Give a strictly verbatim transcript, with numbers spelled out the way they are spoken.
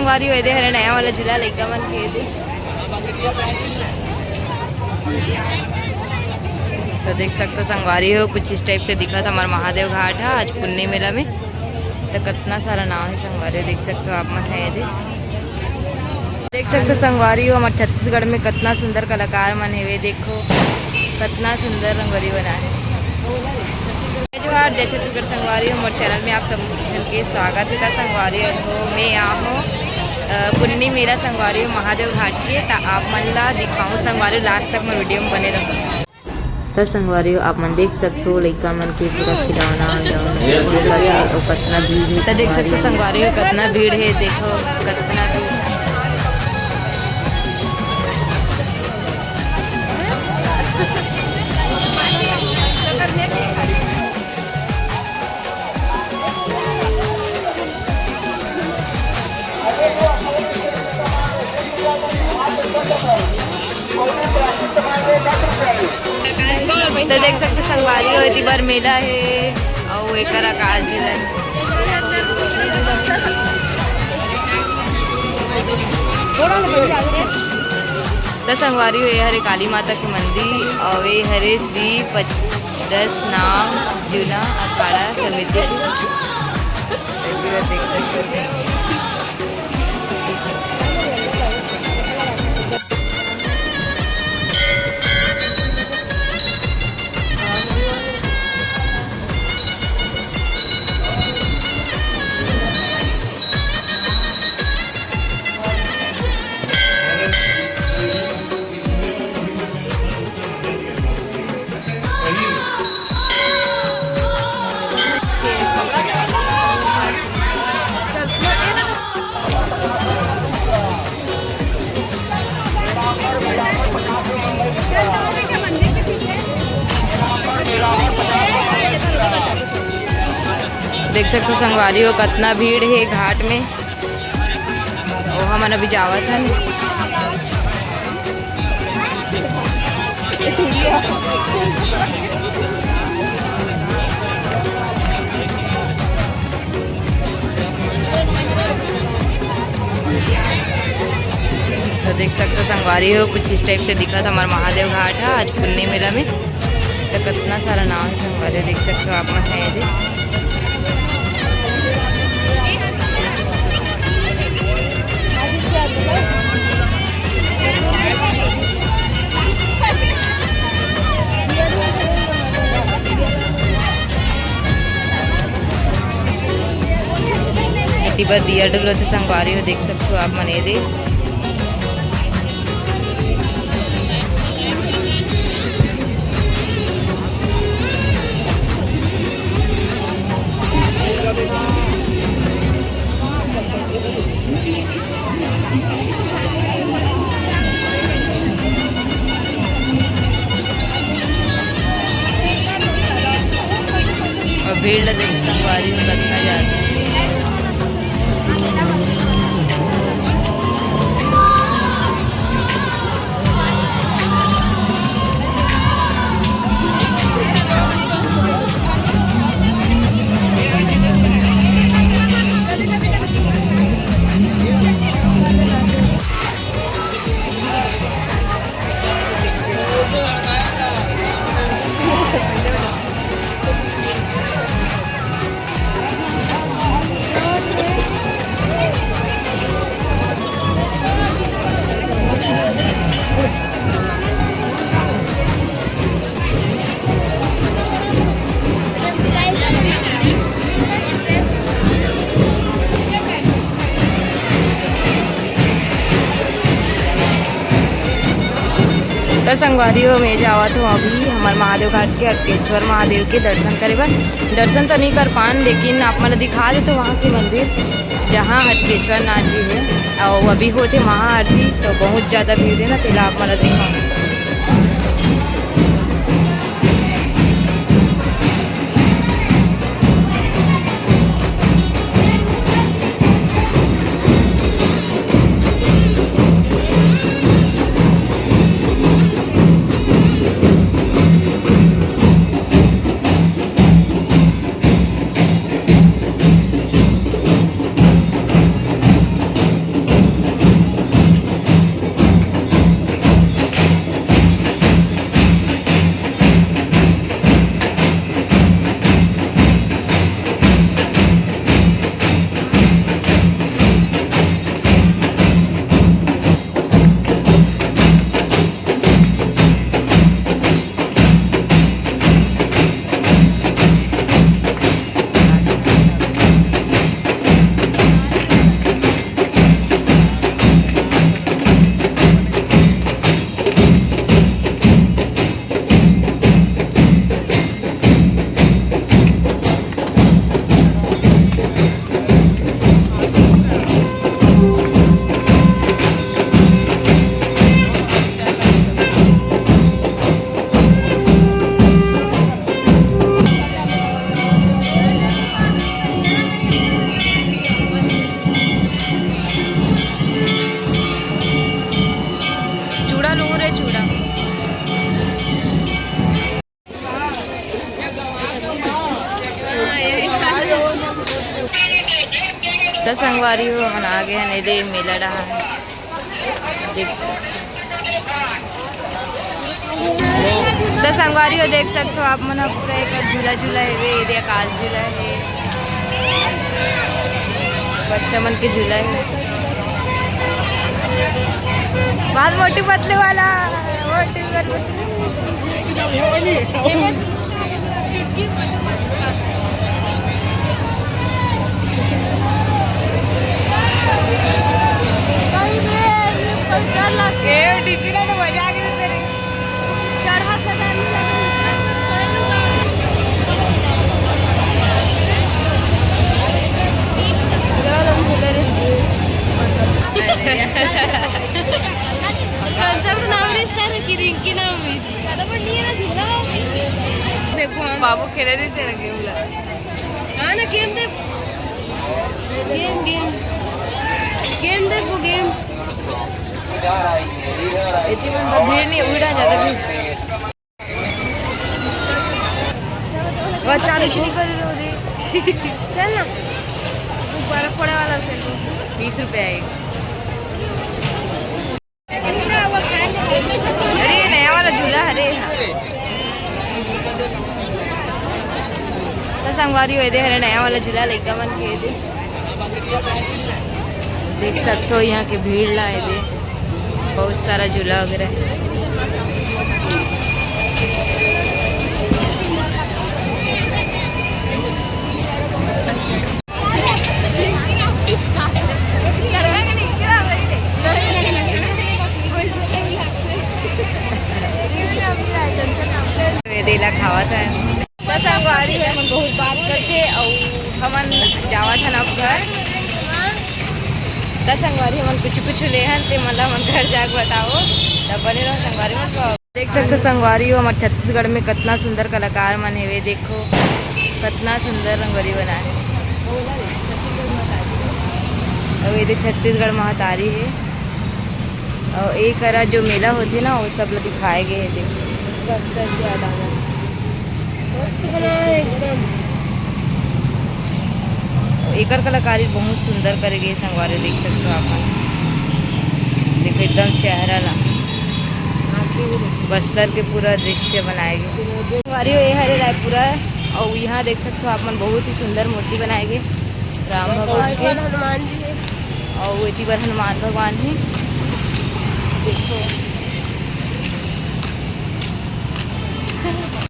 संगवारी हो, एदे हरे नया वाला झूला लइका मन के एदे। तो देख सकते हो संगवारी हो, कुछ इस टाइप से दिखत हमर महादेव घाट है आज पुन्नी मेला में। तो कितना सारा नाव है संगवारी हो, देख सकते हो आप मन है एदे। देख सकते हो संगवारी हो, हमर छत्तीसगढ़ में कितना सुंदर कलाकार मन हेवे। देखो कितना सुंदर रंगोली बना है। जय जोहार, जय छत्तीसगढ़ संगवारी हो, मोर चैनल में आप सब झन के स्वागत है। त संगवारी हो, मैं आ हूँ, अ, पुन्नी मेला संगवारी हो महादेव घाट के। त आप मन ला दिखाऊँ संगवारी हो, लास्ट तक मोर वीडियो में बने रहो। त संगवारी हो, आप मन देख सकते हो लइका मन के पूरा खिलौना उलौना, अउ कितना भीड़ है त देख सकते हो संगवारी हो, कितना भीड़ है। देखो कितना भीड़। तो देख सकते संगवारी हो, एती बर मेला है अउ एकर आकाश झिलक। तो संगवारी हो, ये हरे काली माता के मंदिर अउ ये हरे श्री पच-, दस नाम जूना अखाड़ा समिति। देख सकते हो संगवारी हो, कितना भीड़ है घाट में। ओ, हमन अभी जावत हन। तो देख सकते हो संगवारी हो, कुछ इस टाइप से दिखत हमर महादेव घाट है आज पुन्नी मेला में। तो कितना सारा नाव है संगवारी, देख सकते हो आप मन है ये दे। एती बर दिया डुलो तो संगवारी हो, देख सकते हो आप मन ये दे। अउ भीड़ ला देख संगवारी हो, कतना ज्यादा। त संगवारी हो, मैं जावत हूँ अभी हमर महादेव घाट के हटकेश्वर महादेव के दर्शन करे बर। दर्शन तो नहीं कर पान, लेकिन आप मन ला दिखा देथों वहाँ के मंदिर, जहाँ हटकेश्वर नाथ जी है। अउ अभी होथे महाआरती, तो बहुत ज्यादा भीड़ है ना, तेला आप मन ला दिखाऊँ। संगवारी हो, हमन आ गे हन एदे मेला डहार। देख सकत हो। त संगवारी हो, देख सकत हो आप मन ह, पूरा एक झूला झूला हेवे, एदे आकाश झूला हे, बच्चा मन के झूला हे। बहुत मोटू पतलू वाला, मोटू पतलू। चुटकी मोटू पतलू का। भाई रे, ये पर डर लग ए, डीजे ला तो बजा के दे रे। चढ़ा के डर नहीं लगे, उतरे पर कोई लोग आ गए। चल, चल, तो नाम रिस कर कि रिंकी नाम रिस। ज्यादा बड़ नहीं है ना, झूला हो गई। देखो हम बाबू खेले नहीं थे ना गेम ला। हाँ ना, गेम दे। Game, game. गेम दे वो गेम। इतनी बंदा भीड़ नहीं, उड़ा ज्यादा भीड़। वो चालू चुनी कर रहे हो रे। चल ना। गुब्बारा फोड़े वाला खेल लो। बीस रुपए आएगा। अरे, नया वाला झूला, अरे। त संगवारी हो, एदे हरे नया वाला झूला, लइका मन के एदे। देख सकत हो, यहाँ के भीड़ ला एदे, बहुत सारा झूला वगैरह। एदे ला खावत हे। बस संगवारी हे, हमन बहुत बात करथे अउ हमन जावत हन अब घर। त संगवारी हमन कुछ कुछ ले हन, ते मन ला हमन घर जाके बताओ। त बने रहो संगवारी मन। देख सकत हो संगवारी हो, हमर छत्तीसगढ़ में कतना सुंदर कलाकार मन हेवे। देखो, कतना सुंदर रंगोली बनाए हे। अउ एदे छत्तीसगढ़ महतारी हे। अउ ए करा जो मेला होथे ना, वो सब ल दिखाए गे हे। देखो, बस्तर के आदाना मस्त बना है एकदम। एकर कलाकारी बहुत सुंदर करे गे संगवारी, देख सकत हो आप मन। देखो एकदम चेहरा ला बस्तर के पूरा दृश्य बनाए गे। संगवारी हो, ये हरे रायपुरा, अउ यहाँ देख सकत हो आप मन बहुत ही सुंदर मूर्ति बनाए गे राम भगवान के। हनुमान जी हे। अउ एती बर हनुमान भगवान हे। देखो।